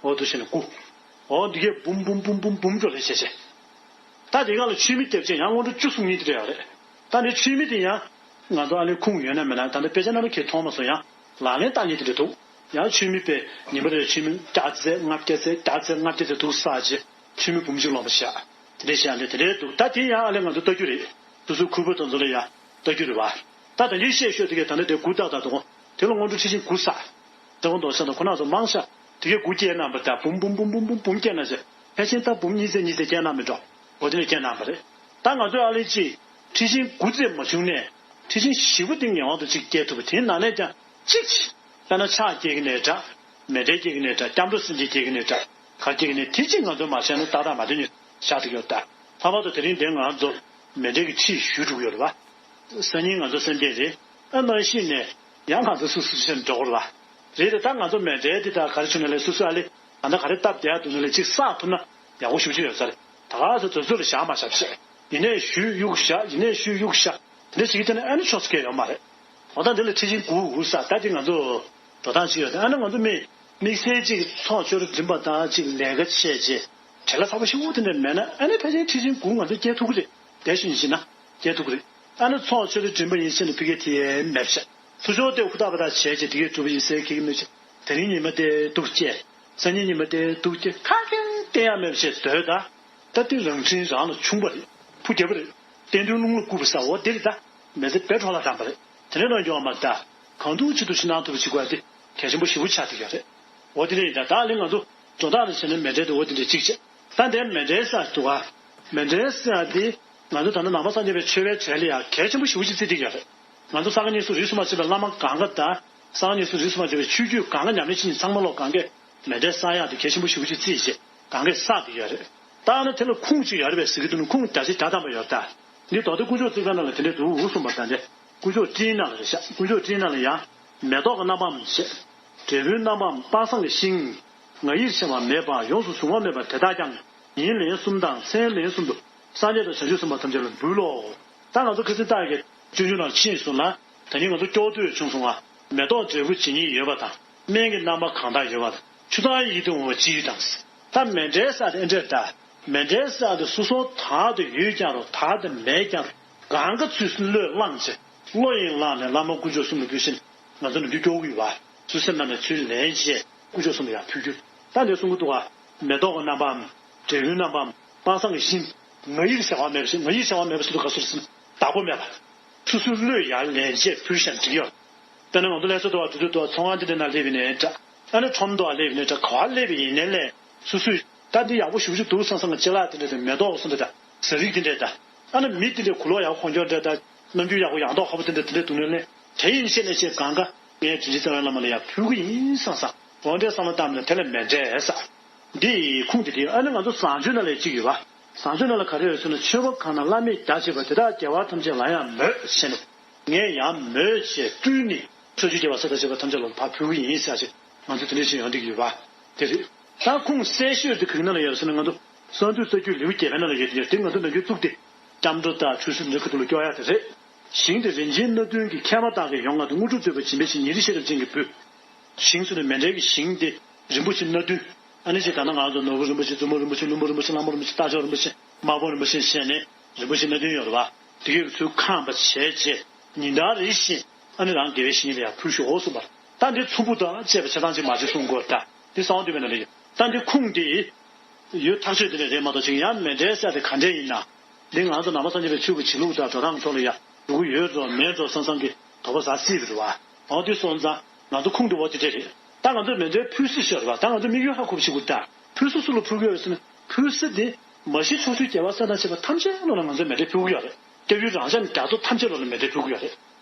འོ་དེ་བྱས་ནས་དགུ། འོ་འདི་གས་འབུམ་འབུམ་འབུམ་འབུམ་འབུམ་འགྲོ་ལས་བྱས་བྱས། ད་དེ་ག་ལ་མཆོད་མེ་བརྒྱབ་བྱས་ཡང་སྔོན་འགྲོ་བཅུ་གསུང་མཁན་དེ་འདྲ་ཡོད་རེད། ད་ནི་མཆོད་མེ་དེ་ཡང་ང་ཚོ་ཨ་ལས་ཁུངས་ཡོད་ན་མེད་ན། ད་ནི་དཔེ་ཆ་ནང་ལ་ཁྱེད་མཐོང་མ་སོང་། ཡང་ལག་ལེན་བསྟར་མཁན་དེ་འདྲ་འདུག་ཡང་མཆོད་མེ་དཔེ་ཉིན་པ་རེར་མཆོད་མེ་བརྒྱ་རྩ་ལྔ་བརྒྱ་རྩ་བརྒྱ་རྩ་ལྔ་བརྒྱ་རྩ་འདུག་བསགས་བྱས། མཆོད་མེ་འབུམ་གཅིག་ལོངས་པ་བཞག་དེ་འདྲ་བྱས་ཡང་དེ་དེ་འདྲ་འདུག་ད་དེ་ཡང་ཨ་ལས་ང་ཚོ་ལྟ་རྒྱུ་རེད། སོ་སོའི་ཁུར་པོ་དེ་ཚོ་ལ་ཡང་ལྟ་རྒྱུ་རེད་བ། ད་ད་གིན་བཤད་ཤོད་དེ་གས་ད་ནི་དེ་དགུ་ཏག་ཏག་འདུག་དེ་ལ་སྔོན་འགྲོ་ཁྲིད་ཆེན་དགུ་བསགས། དེ་ཀོ་མདོ་ཆེན་དང་ཁོ་ན་ཚོ་མང་ཤ། དེ་གས་དགུ་སྐྱེས་གནང་བ་དང་། འབུམ་འབུམ་འབུམ་འབུམ་འབུམ་སྐྱེས་གནང་བྱས། ཕལ་ཆེར་ད་འབུམ་གཉིས་ཚེ་གཉིས་ཚེ་སྐྱེས་གནང་མི་འགྲོ། འོ་དེ་ནས་སྐྱེས་གནང་བ་རེད། ད་ང་ཚོའི་ཨ་ལས་ཅིག་ཁྲིད་ཆེན་དགུ་ཚེ་མ་བྱུང་ནས། ཁྲིད་ཆེན་བཞི་པོ་དེ་ངེས་པར་དུ་ཅིག་སྐྱེས་ཐུབ་པ། དེའི་ནང་ནས་ཀྱང་གཅིག་དཔེར་ན་ཕྱག་སྐྱེས་ཀྱི་ནའི་འདྲ། མཎྜལ་སྐྱེས་ཀྱི་ནའི་འདྲ། སྐྱབས་འགྲོ་སེམས་བསྐྱེད་སྐྱེས་ཀྱི་ནའི་འདྲ། ག་སྐྱེས་ཀྱི་ནའི་དེ་གཅིག་ང་ཚོས་མ་བྱས་ན་ཏག་ཏག་མ་དོན་ནི་ཤར་ཐུབ་ཡོད་ད། ལྷག་པར་དུ་དེ་རིང་འདིར་ང་ཚོ་མཎྜལ་གྱི་ཁྲིད་ཞུས་འགྲོ་གི་ཡོད་རེད་བ། སང་ཉིན་ང་ཚོ་སེམས་བསྐྱེད་རེད། ཨ་ནང་བཞིན་ནས་ཡང་ང་ཚོ་སོ་སོ་སོ་སོར་འགྲོ་དགོས་རེད་བ། རེད་དེ། ད་ང་ཚོ་མཎྜལ་དེ་ད་ག་རེ་བྱུང་ན་ལས། སོ་སོའི་ཨ་ལས་ད་ལྟ་ག་རེ་བཏབ་བསྡད་ཡ་འདུག་ན་ལས་གཅིག་བསགས་ཐུབ་ན་ཡག་པོ་ཞེ་པོ་ཅིག་ཡོད་ས་རེད། ད་ག་ཚོད་དུས་ཚོད་ལ་བཞག་མ་བཞག་བཤད། ཡིན་ནའི་ཞུས་གཡུག་བཞག་ཡིན་ནའི་ཞུས་གཡུག་བཞག་དེ་འདྲ་བྱེད་ཀྱི་བསྡད་ན་ཨ་ནི་ཕྱོགས་སུ་སྐྱེལ་ཡོང་མ་རེད། འོ་ད་འདི་ལ་ཁྲི་ཆེན་དགུ་དགུ་ས་ད་དེ་ང་ཚོ་འགྲོ་སྟངས་ཅིག་ཡོད་དེ། ཨ་ནི་ང་ཚོ་མི་དམིགས་བསལ་ཅིག་ཚོགས་ཆོས་ར་འགྲིམ་པ་དང་ཅིག་ལས་ཀ་བྱས་རྗེས་བྲེལ་བ་ཚ་པོ་ཞེ་པོ་དེ་འདྲ་མེད་ན། ཨ་ནི་ཕལ་ཆེར་ཁྲི་ཆེན་དགུ་ང་ཚོ་སྐྱེལ་ཐུབ་ཀྱི་རེད། དེ་ཞུ་ཡིན་ཞེ་ན་སྐྱེལ་ཐུབ་ཀྱི་རེད། ཨ་ནི་ཚོགས་ཆོས་ར་འགྲིམ་པ་ཡིན་ཞེ་ན་ཕི་ཀེ་དེ་མེད་བྱ། ཚུར་ཕྱོགས་དེ་ཧུར་ཐག་པ་དག་བྱས་རྗེས་དེ་གས་གྲུབ་པ་ཡིན་ཟེར་ཁེག་མེད་བྱ། དེ་རིང་ཉི་མ་དེ་འདུག་སྐྱེལ། སང་ཉིན་ཉི་མ་དེ་འདུག་སྐྱེལ། ཁ་སྐད་བསྟན་ཡ་མེད་བྱས་སྡོད་ད། ད་དེ་རང་འཕྲིན་རང་ལ་ཆུང་བ་རེད། ཕུ་རྒྱབ་པ་རེད། བསྟན་དོན་རླུང་ལ་བསྐུར་བ་ཟེར་བ་འདི་རེད་ད། མི་ཚེ་བེད་འཕྲོ་ལ་བཏང་པ་རེད། དེ་འདྲའི་ནང་འགྱོ་བ་མ་རེད་ད། གང་ཐུབ་ཅི་ཐུབ་ཕྱི་ནང་ཐུབ་པ་བྱེད་དགོས་ཡ་དེ་གལ་ཆེན་པོ་ཞེ་པོ་ཆགས་བསྡད་ཡོད་རེད། འོ་དེ་འདྲ་ཡིན་ད། ད་ལན་ང་ཚོ་སྒྲོ་བཏགས་ལ་བྱས་ན་མཎྜལ་དེ་འོ་དེ་འདྲ་གཅིག་བྱས། ད་འདིར་མཎྜལ་ཟེར་འདུག་ག་མཎྜལ་ཟེར་ཡ་དེ་ང་ཚོ་ད་ལྟ་ནང་པ་སངས་རྒྱས་པའི་ཆོས་པའི་གྲས་ལ་ཡ་གལ་ཆེན་པོ་ཞེ་པོ་ཅིག་བརྩི་བསྡད་ཡོད་རེད། ང་ཚོ་ས་ག་ཉིས་གསུམ་རིས་སུ་མ་ཆད་པའི་བླ་མ་གང་ག་དང་། ས་ག་ཉིས་གསུམ་རིས་སུ་མ་ཆད་པའི་ཆོས་བརྒྱུད་གང་ག་ཉམས་ལེན་བྱེད་མཁན་ཚང་མ་ལོག་གང་གས་མཎྜལ་བསག་ཡག་དེ་གལ་ཆེན་པོ་ཞེ་པོ་ཅིག་བརྩིས་བྱས་གང་གས་བསགས་བསྡད་ཡོད་རེད། ད་ནི་དེ་ལ་ཁུངས་ཅིག་ཡོད་རེད་པས་ཟེར་གྱི་འདུག་ན། ཁུངས་བརྒྱ་ཆ་བརྒྱ་ཐམ་པ་ཡོད་ད། འདི་མདོ་སྡེ་དཀོན་མཆོག་བརྩེགས་པའི་ནང་ལ་དེ་འདྲས་འདུག་གསུངས་པ་ད་འདི། དཀོན་མཆོག་སྤྲིན་ནང་ལ་རེད་ཤག་དཀོན་མཆོག་སྤྲིན་ནང་ལ་ཡང་། མེ་ཏོག་གི་རྣམ་པའམ་ཞེས། འབྲས་བུའི་རྣམ་པའམ་དཔག་བསམ་གྱི་ཤིང་། ང་ཡིར་བྱ་བ་མེད་པ་ཡོངས་སུ་གཟུང་བ་མེད་པ་དེ་དག་ཀྱང་ཉིན་ལན་གསུམ་དང་མཚན་ལན་གསུམ་དུ་སངས་རྒྱས་དང་བྱང་ཆུབ་སེམས་དཔའ་ཐམས་ཅད་ལ་འབུལ་ལོ། ད་ང་ཚོ་ཁ་སང་ལྟ་གི་སྤྱོད་འཇུག་ནང་ཕྱིན་སོང་ན། ད་ནི་ང་ཚོ་སྐྱོ་སྡུག་བྱུང་སོང་ང་། མེ་ཏོག་འབྲས་བུ་ཇི་སྙེད་ཡོད་པ་དང་། སྨན་གྱི་རྣམ་པ་གང་དག་ཡོད་པ་དང་། ཆུ་དང་ཡིད་དུ་འོང་བ་ཅི་ཡོད་དང་། ད་མཎྜལ་ཟེར་དེ་འདྲ་ད། མཎྜལ་ཟེར་དེ་སོ་སོ་དག་ཏུ་ཡོད་ཀྱང་རུང་དག་ཏུ་མེད་ཀྱང་རུང་། གང་ག་ཚུལ་བློས་བླངས་བྱས། བློ་ཡིས་བླངས་ནས་བླ་མ་དཀོན་མཆོག་གསུམ་ལ་འབུལ་ཞིང་། ང་ཚོ་ནམ་རྒྱུན་སྐྱོ་པོ་ཡོད་པ། ཚུར་སེམས་ནང་ནས་ཚུར་ལེན་བྱས་དཀོན་མཆོག་གསུམ་ལ་ཡང་ཕུལ་རྒྱུ། ད་འདི་གསུང་གི་འདུག་ག་མེ་ཏོག་གི་རྣམ་པའམ། འབྲས་བུའི་རྣམ་པའམ། དཔག་བསམ་གྱི་ཤིང་། ང་ཡིར་བྱ་བ་མེད་པ་ཞིག་ང་ཡིར་བྱ་བ་མེད་པ་ཞིག་ཏུ་ག་སོ་ཟེར་ན་བདག་པོ་མེད་པ། སོ་སོའི་བློས་ཡར་ལེན་བྱས་ཕུལ་ཤག་འགྲིག་ཡོད། དཔེར་ན་ང་ཚོ་ལྷ་ས་འདྲ་བ་འགྲོ་དུས་འདྲ་བ་ཚོང་ཁང་འདི་འདྲའི་ནང་སླེབས་པ་ཡིན་ནའི་འདྲ། ཨ་ནི་ཁྲོམ་འདྲ་བ་སླེབས་པ་ཡིན་ནའི་འདྲ། ག་པར་སླེབས་པ་ཡིན་ནའི་ལས། སོ་སོས་ད་འདི་ཡག་པོ་ཞེ་པོ་ཅིག་འདུག་བསམ་བསམ་གྱི་ཅ་ལག་དེ་འདྲ་དང་། མེ་ཏོག་སོགས་འདི་དང་། ཟས་རིགས་དེ་འདྲ་དང་། ཨ་ནི་མི་དེ་འདྲ་གོས་ལོག་ཡག་པོ་གོན་རྒྱུ་འདྲ་དང་། རྣམ་འགྱུར་ཡག་པོ་ཡང་ཐོག་ཁ་པོ་དེ་འདྲ་དེ་འདྲ་འདུག་ནའི་ལས། དེ་ཡིན་ཕྱིར་ནས་ཅིག་གང་ག་ངས་དྲིན་ཅན་རྩ་བའི་བླ་མ་ལ་ཡང་ཕུལ་གི་ཡིན་བསམ་བསམ། འོ་འདྲའི་བསམ་བློ་བཏང་ནས་དེ་ལ་མཎྜལ་ཟེར། འདི་ཡི་ཁུངས་དེ་དེ། ཨ་ནི་ང་ཚོ་བཟང་སྤྱོད་ནང་ལ་གཅིག་ཡོད་པ། བཟང་སྤྱོད་ནང་ལ་ག་རེ་ཡོད་ཟེར་ན། མཆོད་པ་གང་རྣམས་བླ་མས་བདག་བྱས་པ། དེ་དག་རྒྱལ་བ་ཐམས་ཅད་ལ་ཡང་མོས་ཞེས་ནས། ངས་ཡང་མོས་བྱས་སྤྲུལ་ནས་ཕྱོགས་བཅུའི་རྒྱལ་བ་སྲས་དང་བཅས་པ་ཐམས་ཅད་ལ་ཕར་ཕུལ་གི་ཡིན་ཟེར་ཞིག་ང་ཚོ་དེ་འདྲ་ཞིག་ཡོང་བསྡད་ཀྱི་ཡོད་པ། དེ་རེད། ད་ཁུངས་གསལ་ཤོས་དེ་ག་གི་ནང་ལ་ཡོད་ཟེར་ན། ང་ཚོ་གསང་འདུས་རྩ་རྒྱུད་ལེའུ་བརྒྱད་པའི་ནང་ལ་ཡོད་དེ། དེ་ང་ཚོ་ནམ་རྒྱུན་གཏུགས་ཏེ་སྐྱབས་འགྲོ་དང་ཆོས་སྲིད་འདི་ཁ་ཐུག་ལ་སྐྱོར་ཡ་དེ་རེད། ཞིང་དེ་རིན་ཆེན་སྣ་བདུན་གྱི་མཁས་པ་དག་གིས་ཡོངས་བསྔགས་ཏེ་དངོས་གྲུབ་སྩོལ་བར་བྱིན་པའི་ཕྱིར་ཉིན་རེ་ཤེས་རབ་ཅན་གྱིས་འབུལ། ཞིང་ཟེར་ནས་མཎྜལ་གྱི་ཞིང་དེ་རིན་པོ་ཆེ་སྣ་བདུན། ཨ་ནི་ཅིག་ད་ནང་ང་ཚོ་ནོར་བུ་རིན་པོ་ཆེ། བཙུན་མོ་རིན་པོ་ཆེ། ལྷུན་པོ་རིན་པོ་ཆེ། ལྷ་མོ་རིན་པོ་ཆེ། དམར་པོ་རིན་པོ་ཆེ་བྱས་ནས་རིན་པོ་ཆེ་སྣ་བདུན་ཡོད་རེད་པ། དེ་གས་ཚུར་ཁེངས་པ་བྱས་རྗེས་ཉིན་ལྟར་རེ་བཞིན་ཨ་ནི་རང་དགེ་བའི་བཤེས་གཉེན་ལ་ཡང་ཕུལ་ཤོག་གསུངས་པ། ད་འདི་ཚོམ་བུ་དང་བཅས་པ་ཆ་ཚང་ཅིག་མ་བྱེད་གསུང་དགོས་ད། འདི་གསང་བ་འདུས་པའི་ནང་ལ་ཡོད། ད་འདི་ཁུངས་འདི་ཡོད་ཐག་ཆོད་དེ་འདྲ་རེད་མ་གཏོགས། ཅིག་ཡང་མཎྜལ་ཟེར་དེ་ག་འདྲས་ཡིན་ན། འདི་ང་ཚོ་ནང་པ་སངས་རྒྱས་པའི་ཆོས་ཀྱི་བྱེད་ལུགས་དང་འགྲོ་སྟངས་ཐོག་ལ་ཡ་འགྲོ་གི་ཡོད་འགྲོ་མེད་འགྲོ་བསམ་བསམ་གྱི་དོགས་པ་ཟ་སྲིད་པ་རེད་པ། འོ་དེ་སོང་ཙང་ང་ཚོ་ཁུངས་དེ་འོ་དེ་འདྲས་རེད། ད་ང་ཚོ་མཎྜལ་ཕུལ་སྲིད་ཤོད་རེད་པ། ད་ང་ཚོ་དམིགས་ཡུལ་ཧ་གོ་བ་ཞིག་དགོས་ད། ཕུལ་ས་སུ་ལ་ཕུལ་གི་ཡོད་ཟེར་ན། ཕུལ་ས་དེ་མ་གཞི་ཕྱོགས་བཅུའི་རྒྱལ་བ་སྲས་དང་བཅས་པ་ཐམས་ཅད་ལོ་ལ་ང་ཚོས་མཎྜལ་ཕུལ་གི་ཡོད་རེད། སྐྱབས་ཡུལ་རང་ཤག་རྒྱ་མཚོ་ཐམས་ཅད་ལོ་ལ་མཎྜལ་ཕུལ་གི་ཡོད་རེད།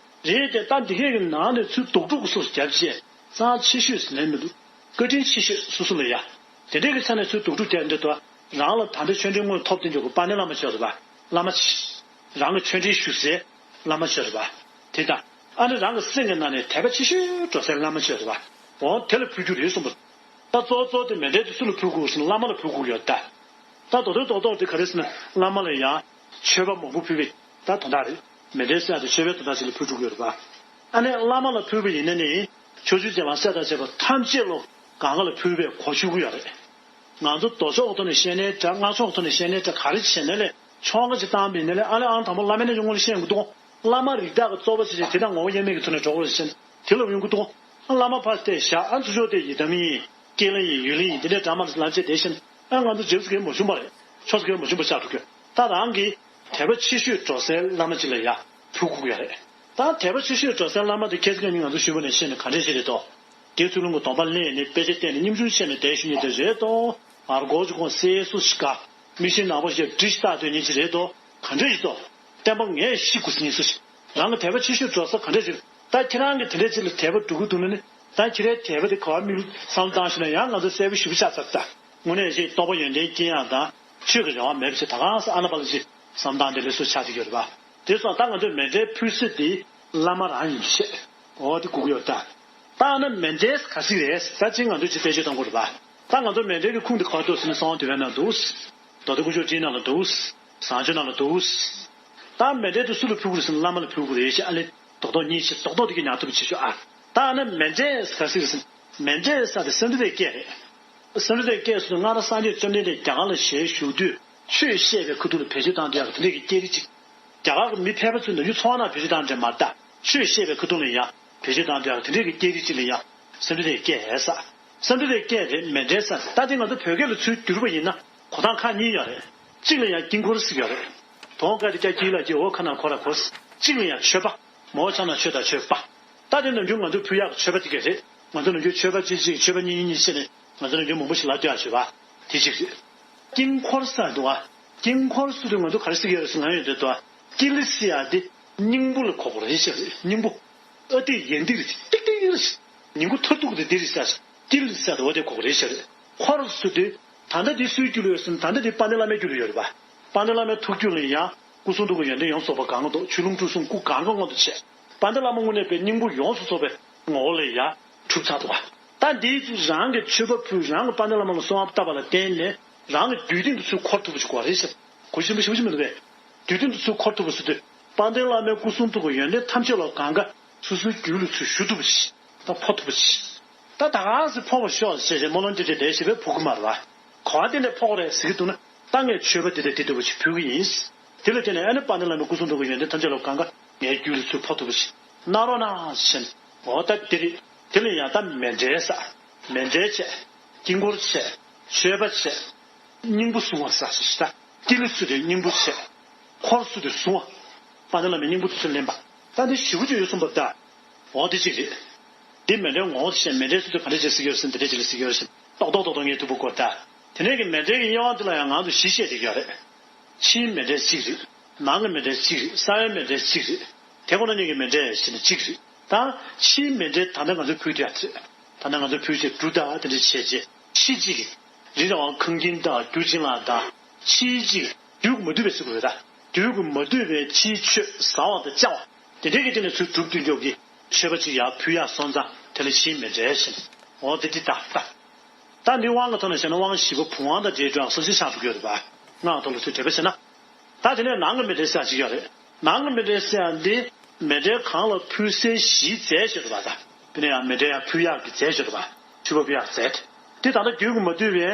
རེད་དེ་ད་འདི་གས་ཀྱི་ནང་ནས་ཚུར་རྡོག་ཕྲུག་སོགས་བརྒྱབ་རྗེས་གཙང་ཆེ་ཤོས་ཟེར་ནས་མི་འདུག་བཀའ་དྲིན་ཆེ་ཤོས་སོ་སོ་ལ་ཡ། དེ་འདྲས་ཀྱི་ཆ་ནས་ཚུར་རྡོག་ཕྲུག་བརྒྱབ་འདི་ལྟོས། རང་ལ་ད་ལྟ་ཆོས་འབྲེལ་དངོས་ཐོབ་བསྟན་འཇོག་གི་དཔལ་ལྡན་བླ་མ་ཆོས་རེད་པ། བླ་མ་ཆེ། རང་གི་ཆོས་འབྲེལ་ཞུ་སའི་བླ་མ་ཆོས་རེད་པ། དེ་དང་། ཨ་ནི་རང་གི་སེམས་ཀྱི་ནང་ནས་དད་པ་ཆེ་ཤོས་འགྲོ་སའི་བླ་མ་ཆོས་རེད་པ། འོ་དེ་ལ་ཕུལ་རྒྱུ་རེད་གསུངས་པ། ད་གཙོ་བོ་གཙོ་བོ་དེ་མཎྜལ་དེ་སུ་ལ་ཕུལ་དགོས་ཟེར་ན་བླ་མ་ལ་ཕུལ་དགོས་ཡོད་ད། ད་མདོ་དོན་རྡོག་རྡོག་དེ་ག་རེ་ཟེར་ན་བླ་མ་ལ་ཡང་མཆོད་པ་མང་པོ་ཕུལ་བའི་ད་དོན་དག་རེད། མཎྜལ་ཟེར་ཡ་དེ་མཆོད་པའི་དོན་དག་ཞིག་ལ་ཕུལ་འགྲོ་གི་ཡོད་རེད་པ། ཨ་ནི་བླ་མ་ལ་ཕུལ་བ་ཡིན་ན་ནི་ཕྱོགས་བཅུའི་རྒྱལ་བ་སྲས་དང་བཅས་པ་ཐམས་ཅད་ལོ་གང་ག་ལ་ཕུལ་བའི་གོ་ཆོད་ཀྱི་ཡོད་རེད། ང་ཚོ་མདོ་ཕྱོགས་ཐོག་ནས་བཤད་ནའི་འདྲ། སྔགས་ཕྱོགས་ཐོག་ནས་བཤད་ནའི་འདྲ། ག་རེ་བྱས་ནའི་ལས་ཆོ་ག་ཅིག་བཏང་བ་ཡིན་ན་ལས། ཨ་ལས་ཨང་དང་པོ་བླ་མའི་རྣལ་འབྱོར་སྔོན་ལ་བཤད་དགོས་འདུག་བླ་མ་རིགས་བདག་གི་རྩོལ་བ་བྱས་རྗེས་དེ་དག་ངོ་བོ་དབྱེར་མེད་ཀྱི་ཐོག་ནས་གྲོགས་པོ་རེད་ཟེར་ནས་དེ་ལ་ཡོང་གི་འདུག་བླ་མ་ཕར་བལྟས་བཞག་ཨ་ཚུར་ཕྱོགས་བལྟས་ཡི་དམ་ཡིན། རྐྱེན་ལ་ཡིན། ཡུལ་ལ་ཡིན། དེ་འདྲའི་འདྲ་མ་ལ་ལབ་བྱས་བསྡད་ཤེ་ན། ཨ་ང་ཚོ་རྗེས་སུ་གལ་མ་བྱུང་བ་རེད། ཕྱོགས་སུ་གལ་མ་བྱུང་བ་ཆགས་འགྲོ་གི། ད་རང་གི་དད་པ་ཆེ་ཤོས་འགྲོ་སའི་བླ་མ་ཅིག་ལ་ཡ་ཕུལ་དགོས་ཀྱི་ཡོད་རེད། ད་དད་པ་ཆེ་ཤོས་འགྲོ་སའི་བླ་མ་དེ་ཁྱེད་ཚོ་ནི་ང་ཚོ་ཞུས་པ་ནང་བཞིན་ག་འདྲས་ཞིག་རེད་དོ། དགེ་ཚུལ་སློང་གི་སྡོམ་པ་ལེན་ནས་དཔེ་ཆ་བལྟས་ནས་བསྙེན་སྒྲུབ་བྱས་ནས་བསྡད་ཤེས་མཁན་དེ་རེད་དོ། ཨར་གོ་ཅིག་ཁོང་སེ་སུ་ཞིག་ག་མིག་ཤེལ་ནག་པོ་ཞིག་འབྲི་ཞིག་བཏགས་སྡོད་མཁན་ཅིག་རེད་དོ། ག་འདྲས་ཞིག་དོ། བསྟན་པ་ངས་ཤེས་དགོས་ཟེར་མཁན་སུ་ཞིག་རང་གི་དད་པ་ཆེ་ཤོས་འགྲོ་ས་ག་འདྲས་ཞིག་ད་ཁྱེད་རང་གིས་དེ་འདྲས་ཅིག་ལ་དད་པ་འགྲོ་གི་འདུག་ན་ནི། ད་ཁྱེད་རའི་དད་པ་དེ་ག་བ་དམིགས་བསམ་བློ་བཏང་ཤེ་ན་ཡང་ང་ཚོ་གསལ་པོ་ཞེ་པོ་ཆགས་ཚར་ད། དངོས་གནས་ཅིག་རྟོགས་པ་ཡོན་ཏན་སྐྱེ་ཡག་དང་ཆོས་ཀྱི་རེ་བ་མེད་པ་ཞིག་ད་གང་ཟེར་ཨ་ན་པ་ལ་ཅིག་བསམ་བློ་བཏང་དེ་ལས་སུ་ཆགས་ཀྱི་ཡོད་རེད་པ། དེ་སོང་ད་ང་ཚོས་མཎྜལ་ཕུལ་ས་དེ་བླ་མ་རང་ཡིན་ཞེས། འོ་དེ་གོ་གི་ཡོད་ད། ད་ཨ་ན་མཎྜལ་ག་ཚིག་རེད་ད་ཅིག་ང་ཚོས་ཅིག་བེད་སྤྱོད་གཏོང་དགོས་རེད་པ། ད་ང་ཚོ་མཎྜལ་གྱི་ཁུངས་དེ་ག་པར་འདུག་ཟེར་ན་གསང་བ་འདུས་པའི་ནང་འདུག་མདོ་སྡེ་དཀོན་མཆོག་སྤྲིན་ནང་ལ་འདུག་བཟང་སྤྱོད་ནང་ལ་འདུག་ད་མཎྜལ་དེ་སུ་ལ་ཕུལ་དགོས་རེད་ཟེར་ན་བླ་མ་ལ་ཕུལ་དགོས་རེད་ཞེས་ཨ་ལས། རྡོག་རྡོག་གཉིས་བྱས། རྡོག་རྡོག་དེ་གི་ཉར་ཐུབ་པ་བྱེད་ཆོག་ཨ། ད་ཨ་ན་མཎྜལ་ཟེར་ག་ཟེར་གི་ཟེར། མཎྜལ་ཟེར་དེ་སེམས་ཁྲལ་དེ་སྐད་རེད། སེམས་ཁྲལ་དེ་སྐད་སོང་སྔར་སངས་རྒྱས་བཅོམ་ལྡན་འདས་རྒྱ་གར་ལ་ཞལ་བཞུགས་དུས་ཆོས་བཤད་པའི་ཁ་ཐུག་ལ་བེད་སྤྱོད་བཏང་དུས་ཡག་དེ་འདྲས་ཀྱི་སྐད་རིགས་ཅིག་རྒྱ་གར་གྱི་མི་ཕལ་པ་ཚོས་ནམ་རྒྱུན་ཚོང་ནང་བེད་སྤྱོད་བཏང་འདྲ་མ་རེད་ད། ཆོས་བཤད་པའི་ཁ་ཐུག་ལ་ཡང་བེད་སྤྱོད་བཏང་འདྲ་དེ་འདྲའི་གི་སྐད་རིགས་ཅིག་ལ་ཡང་སེམས་ཁྲལ་དེ་སྐད་ཧེ་ས། སེམས་ཁྲལ་དེ་སྐད་དེ་མཎྜལ་ས། ད་དེ་ང་ཚོ་བོད་སྐད་ལ་ཚུར་བསྒྱུར་བ་ཡིན་ན་གོ་སྟངས་ཁག་གཉིས་ཡོད་རེད། གཅིག་ལ་ཡང་དཀྱིལ་འཁོར་ཟེར་གྱི་ཡོད་རེད། དོང་ཀ་དེ་ཀྱ་དཀྱིལ་ལ་དཀྱིལ་འོ་ཁ་ན་ཁོ་ར་ཁོ། གཅིག་ལ་ཡང་མཆོད་པ། མོ་ཆ་ན་མཆོད་དང་མཆོད་པ། ད་དེ་ནམ་རྒྱུན་ང་ཚོ་ཕུལ་ཡག་གི་མཆོད་པ་དེ་ག་རེད། ང་ཚོ་ནམ་རྒྱུན་མཆོད་པ་གཅིག་གཅིག་མཆོད་པ་གཉིས་གཉིས་བྱས་ནས་ང་ཚོ་ནམ་རྒྱུན་མང་པོ་ཞིག་ལབ་སྡོད་ཡག་བྱེད་པ་དེ་གཅིག་རེད། དཀྱིལ་འཁོར་ས་འདུག་ཨ། དཀྱིལ་འཁོར་ཟེར་དུས་ང་ཚོ་ག་རེ་ཟེར་གྱི་ཡོད་རེད་ཟེར་ན་ཡོད་འདོད་དོ། དཀྱིལ་ཟེར་ཡ་དེ་སྙིང་པོ་ལ་གོ་དགོས་རེད་ཤག་སྙིང་པོ། ཨ་དེ་ཡན་ཏིག་རེད། ཏིག་ཏིག་རེད། ཉིང་ཁུ་ཐུར་ཐུག་དེ་དེ་རེད་ཤག་དཀྱིལ་ཟེར་དེ་འོ་དེ་གོ་དགོས་རེད་ཤག་འཁོར་ཟེར་དུས་ད་ལྟ་དེ་སུའི་རྒྱུད་ལ་ཡོད་ཟེར་ན་ད་ལྟ་དེ་དཔལ་ལྡན་བླ་མའི་རྒྱུད་ལ་ཡོད་རེད་པ། དཔལ་ལྡན་བླ་མའི་ཐུགས་རྒྱུད་ལ་ཡང་སྐུ་གསུང་ཐུགས་ཀྱི་ཡོན་ཏན་ཡོངས་རྫོགས་པ་གང་ག་མདོག་ཆོས་ལུང་སྤྲུལ་གསུམ་སྐུ་གང་ག་མངོན་དུ་བྱས། དཔལ་ལྡན་བླ་མ་དངོས་གནས་པའི་སྙིང་པོ་ཡོངས་སུ་རྫོགས་པའི་ངོ་བོ་ལ་ཡང་གྲུབ་ཚར་འདུག་པ། ད་འདིའི་རང་གི་མཆོད་པ་ཕུལ། རང་གི་དཔལ་ལྡན་བླ་མ་ལ་གསོལ་བ་བཏབ་པ་ལ་བརྟེན་ནས་རང་གི་རྒྱུད་སྟེང་དུ་ཚུར་འཁོར་ཐུབ་པ་ཞིག་དགོས་རེད་ཤག་གོ་ཆེན་པོ་ཞེ་པོ་ཅིག་མི་འདུག་པས། རྒྱུད་སྟེང་དུ་ཚུར་འཁོར་ཐུབ་པ་ཟེར་དུས་དཔལ་ལྡན་བླ་མའི་སྐུ་གསུང་ཐུགས་ཀྱི་ཡོན་ཏན་ཐམས་ཅད་ལ་གང་ག་སོ་སོའི་རྒྱུད་ལ་ཚུར་ཞུ་ཐུབ་པ་ཞིག་ད་འཕོ་ཐུབ་པ་ཞིག་ད་ད་ག་ཟེ་འཕོ་བ་ཤོག་ཟེར་བྱས་སྨོན་ལམ་ཅི་བྱས་དེ་ཞེ་པོ་འཕོ་གི་མ་རེད་པ། ག་བ་དེ་ནས་འཕོ་གི་རེད་ཟེར་གི་འདུག་ན། ད་ངས་མཆོད་པ་དེ་དང་དེ་ལྟ་བུ་ཞིག་ཕུལ་གི་ཡིན། དེ་ལ་བརྟེན་ནས་ཨ་ནི་དཔལ་ལྡན་བླ་མའི་སྐུ་གསུང་ཐུགས་ཀྱི་ཡོན་ཏན་ཐམས་ཅད་ལ་གང་ག་ངའི་རྒྱུད་ལ་ཚུར་འཕོ་ཐུབ་པ་ཞིག་གནང་རོགས་གནང་ཞེས། འོ་ད་དེ་རེད། དེ་ལ་ཡང་ད་མཎྜལ་ས། མཎྜལ་བྱས། དཀྱིལ་འཁོར་བྱས། མཆོད་པ་བྱས། སྙིང་པོ་བསྲུང་བ་ས་ཞེས་ད། དཀྱིལ་ཟེར་དུས་སྙིང་པོ་བྱས། འཁོར་ཟེར་དུས་བསྲུང་བ། དཔལ་ལྡན་བླ་མའི་སྙིང་པོ་དེ་ཚུར་ལེན་པ། ད་འདི་ཞེ་པོ་ཅིག་ཡོད་གསུངས་པ་ད། འོ་དེ་གཅིག་རེད། འདི་མཎྜལ་ངོ་བོ་དེ་བཤད། མཎྜལ་ཟེར་དུས་ག་འདྲ་ཅིག་ཟེར་གྱི་ཡོད་ཟེར་འདི་འདྲ་ཅིག་ལ་ཟེར་གྱི་ཡོད་ཟེར་ཏོག་ཏོག་ཏོག་ཏོག་ངས་ཐུབ་པ་གོ་ད། དེ་ནས་ཀྱི་མཎྜལ་གྱི་དབྱེ་བ་འདི་ལ་ཡང་ང་ཚོ་བཞི་བཤད་བསྡད་ཀྱི་ཡོད་རེད། ཕྱིའི་མཎྜལ་གཅིག་རེད། ནང་གི་མཎྜལ་གཅིག་རེད། གསང་བའི་མཎྜལ་གཅིག་རེད། དེ་ཁོ་ན་གཉིས་ཀྱི་མཎྜལ་ཞེས་ནས་གཅིག་རེད། ད་ཕྱིའི་མཎྜལ་ད་ལྟ་ང་ཚོ་ཕུལ་དུས་ཡ་ཚེ། ད་ལྟ་ང་ཚོ་ཕུལ་བྱས་འབྲུ་དང་དེ་འདྲ་བྱས་རྗེས་ཕྱི་གཅིག་གིས། རི་ར་བ་ཁང་ཁྱིམ་དང་རྒྱུ་ཅན་ལ་དང་ཕྱིའི་གཅིག་དུས་ཀྱི་མ་བསྡུས་པའི་ཟེར་དགོས་རེད་ད། དུས་ཀྱི་མ་བསྡུས་པའི་ཕྱིའི་མཆོད་བཟའ་བ་དང་བཅའ་བ་དེ་འདྲའི་གི་སྟེང་ནས་ཚུར་གྲུབ་སྟེ་འཇོག་གི་མཆོད་པ་ཅིག་ཡར་ཕུལ་ཡག་སོང་ཙང་དེ་ལ་ཕྱིའི་མཎྜལ་ཞེས། འོ་དེ་འདི་ད་ད། ད་འདི་དབང་གི་ཐོག་ནས་བཤད་ན་དབང་བཞི་པོ་བུམ་དབང་དང་འབྲེལ་འགྲོ་ཡག་གསལ་བཤད་ཆགས་འགྲོ་གི་ཡོད་རེད་པ། སྔགས་ཐོག་ལ་ཚུར་འགྲེལ་པ་བྱས་ན། ད་དེ་ནས་ནང་གི་མཎྜལ་ཟེར་ཡག་ཅིག་ཡོད་རེད། ནང་གི་མཎྜལ་ཟེར་ཡག་འདི་མཎྜལ་གང་ལ་ཕུལ་སའི་གཞིའི་རྫས་ཅིག་རེད་པ་ད། དེ་ནས་ཡང་མཎྜལ་ཡར་ཕུལ་ཡག་གི་རྫས་ཅིག་རེད་པ། མཆོད་པ་ཕུལ་ཡག་རྫས་དེ། དེ་ད་ལྟ་དུས་ཀྱི་མ་བསྡུས་པའི་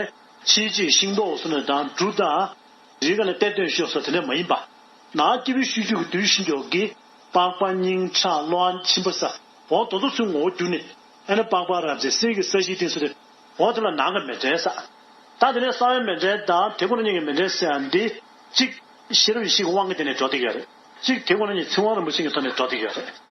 ཕྱིའི་གཅིག་ཤིང་ཏོག་སོགས་ནས་དང་འབྲུ་དང་། རིའི་ཀ་ནས་གཏེར་སྟོན་ཤོག་སོགས་དེ་འདྲ་མ་ཡིན་པ། ནང་སྐྱེས་བུའི་ཤུལ་རྒྱུད་ཀྱི་བདུད་ཤིན་ཏུ་ཀྱི་པགས་པ་སྙིང་ཁྲག་གློ་བ་མཆིན་པ་ས། འོ་དེ་ཚོ་ཚུར་ངོ་བོ་བསྒྱུར་ནས་ཨ་ནི་པགས་པ་རབ་མཛེས་གསེར་གྱི་ས་གཞིའི་སྟེང་སུ་དེ། འོ་དེ་ལ་ནང་གི་མཎྜལ་ཟེར། ད་དེ་ནས་གསང་བའི་མཎྜལ་དང་དེ་ཁོ་ན་ཉིད་ཀྱི་མཎྜལ་ཟེར་ཡག་འདི། གཅིག་ཤེས་རབ་ཡེ་ཤེས་ཀྱི་དབང་གིས་དེ་ནས་འགྲོ་བསྡད་ཀྱི་ཡོད་རེད། གཅིག་དེ་ཁོ་ན་ཉིད་ཚིག་དབང་རིན་པོ་ཆེ་གི་ཐོག་ནས་འགྲོ་བསྡད་ཀྱི་ཡོད་རེད།